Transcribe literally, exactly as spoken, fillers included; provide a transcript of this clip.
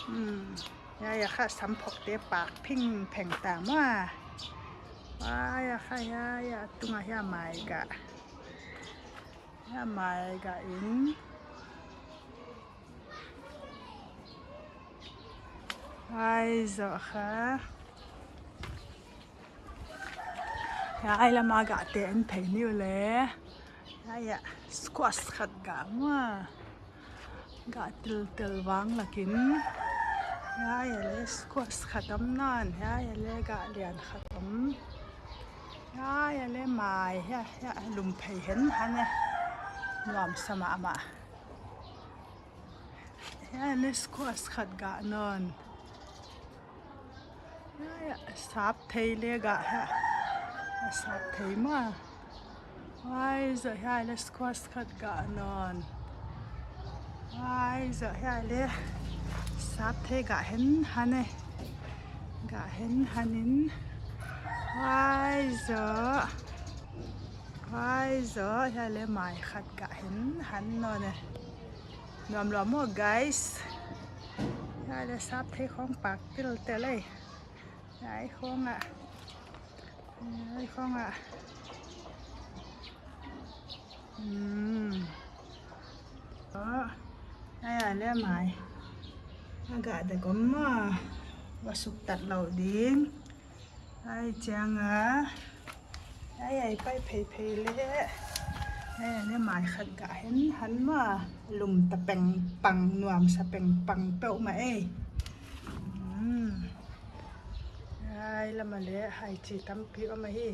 Hmm. Hiai a kha samphawkte pak phingpheng ta maw. Hiai a kha, hiai a tunga hiai mai gah. Hiai mai gah in. Hiai zoh kha. Hiai lama gahte en thei ni uh le. Hiai a squash khat gah maw. Gah tiltel vang lakin. Hiai a le squash khat om nawn. Hiai a le gah lian khat om. Hiai a le mai. Hiai, hiai lum phei hen han e. Nuamsa mahmah. Hiai a le squash khat gah nawn. Hiai a sap thei le gah hiai. A sap thei maw. Hiai zoh hiai le squash khat gah nawn. Hiai zoh hiai le sap thei gah hen han e. Gah hen han in. Hiai zoh. Hiai zoh hiai le mai khat gah hen han nawn e. Nuam lua maw, guys. Hiai le sap thei khawng pak tiltel e. Hiai khawng a. Hiai khawng a. Hmm. Oh. Hiai a le mai. A gah dek om maw. Va suk tat lou ding. Hiai chiang a. Hiai a pai pheiphei le. Hiai a le mai khat gah hen han maw. Lum ta pengpang, nuamsa pengpang peuhmah e. Hmm. Hiai lama le hiai chi tampi om ahi.